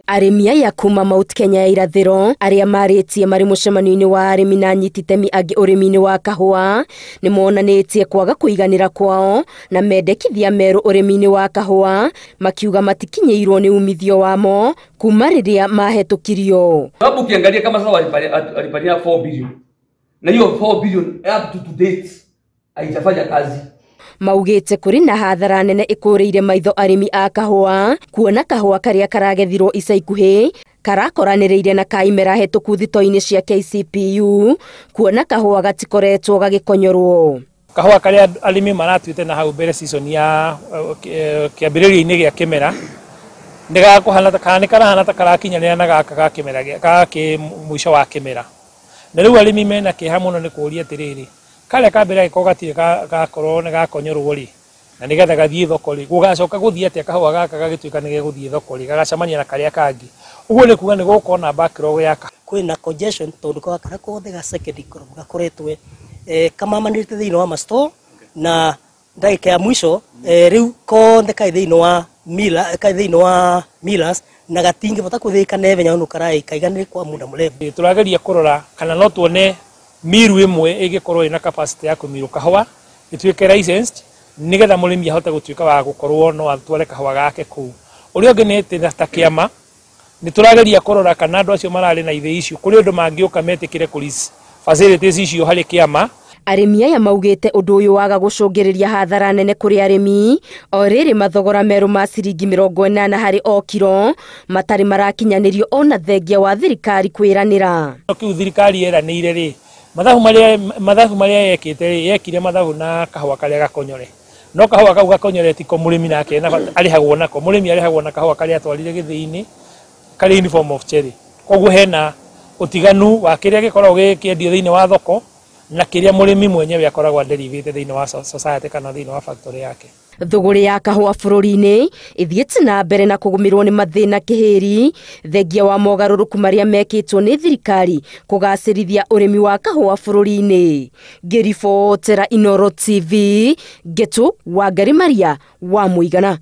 Arĩmi aya kuma Mount Kenya ya irathĩro arĩa marĩtie marĩ mũcemanio-inĩ wa arĩmi na anyiti itemi angĩ ũrĩmi-inĩ wa kahũa nĩ monanĩtie kwaga kũiganĩra kwao na mendekithia merũ ũrĩmi-inĩ wa kahũa, makiuga matikinyĩirwo nĩ umithio wamo kuma rĩrĩa mahetũkirio. Sababu ukiangalia kama sasa walipania 4 billion na hiyo 4 billion up to date haijafanya kazi. Maugĩte kũrĩ na hathara nene ĩkũrĩire maitho arĩmi a kahũa kuona kahũa karĩa karagethirwo ica ikuhĩ karakoranĩrĩire na kaimera hetũku thito-inĩ cia KCPU kuona kahũa gatikoretwo gagĩkonyorwo. Kahũa karĩa arĩmi maratuĩte na hau mbere season ya kĩambĩrĩria-inĩ gĩa kĩmera nĩ gakũhana ta kana nĩ karahana ta karakinyanĩra na gaka ga kĩmera ga mũico wa kĩmera. Na rĩu arĩmi mena kĩeha mũno nĩ kũũria atĩrĩrĩ, karĩa ka mbere gagĩkorwo gatirĩ gakorwo nĩ gakonyorwo rĩ, na nĩgetha gathiĩ thoko rĩ, gũgacoka gũthiĩ atĩa kahũa gaka gagĩtuĩka nĩ gegũthiĩ thoko rĩ, gagacemania na karĩa kangĩ. Ũguo nĩ kuga nĩ gũgũkorwo na backlog ya kwĩna congestion tondũ karĩa kothe ga second crop gakoretwo kamamanĩrĩte thĩinĩ wa ma-store na ndagĩka ya mwisho rĩu kothe karĩ thĩinĩ wa mila karĩ thĩinĩ wa millers na gatingĩbota kũthĩĩka na ihenya ũndũ kaiganĩre kwa muda mũrefu. Tũrageria kũrora kana no tuone miru ĩmwe ĩngĩkorwo ĩna capacity ya kũmirũ kahũa ĩtuĩke licensed nĩgetha mũrĩmi ahote gũtuĩka wa gũkorwo no atware kahũa gake kũu. Ũrĩa ũngĩ nĩ atĩ ta kĩama nĩ tũrageria kũrora kana andũ acio mararĩ na ithĩi icio kũrĩ ũndũ mangĩũka metĩkĩre kũ lease facilities icio harĩ kĩama. Arĩmi aya maugĩte ũndũ ũyũ waga gũcũngĩrĩria hathara nene kũrĩ arĩmi o rĩrĩ mathogora merũ ma ciringi 80 harĩ o kiro matarĩ marakinyanĩrio ona thengia wa thirikari kwĩranĩra. Kĩu thirikari yeranĩire rĩ, mathabu marĩa yekĩte rĩ, yekire mathabu na kahũa karĩa gakonyore. No kahũa kau gakonyore tiko mũrĩmi nake na arĩhagwo nako, mũrĩmi arĩhagwo na kahũa karĩa atwarire gĩthĩi-inĩ karĩ in form of cherry. Koguo hena ũtiganu wa kĩrĩa gĩkoragwo gĩkĩendio thĩinĩ wa thoko na kĩrĩa mũrĩmi mwenyewe akoragwo aderivĩte thĩinĩ wa society kana thĩinĩ wa factory yake. Thũgũrĩ ya kahũa bũrũri-inĩ ĩthiĩte na mbere na kũgũmĩrwo nĩ mathĩna kĩhĩri thengia wa mogarũrũku marĩa mekĩtwo nĩ thirikari kũgacĩrithia ũrĩmi wa kahũa bũrũri-inĩ. Ngĩribotera Inooro TV, Ngetu Wangari Maria wa Mũigana.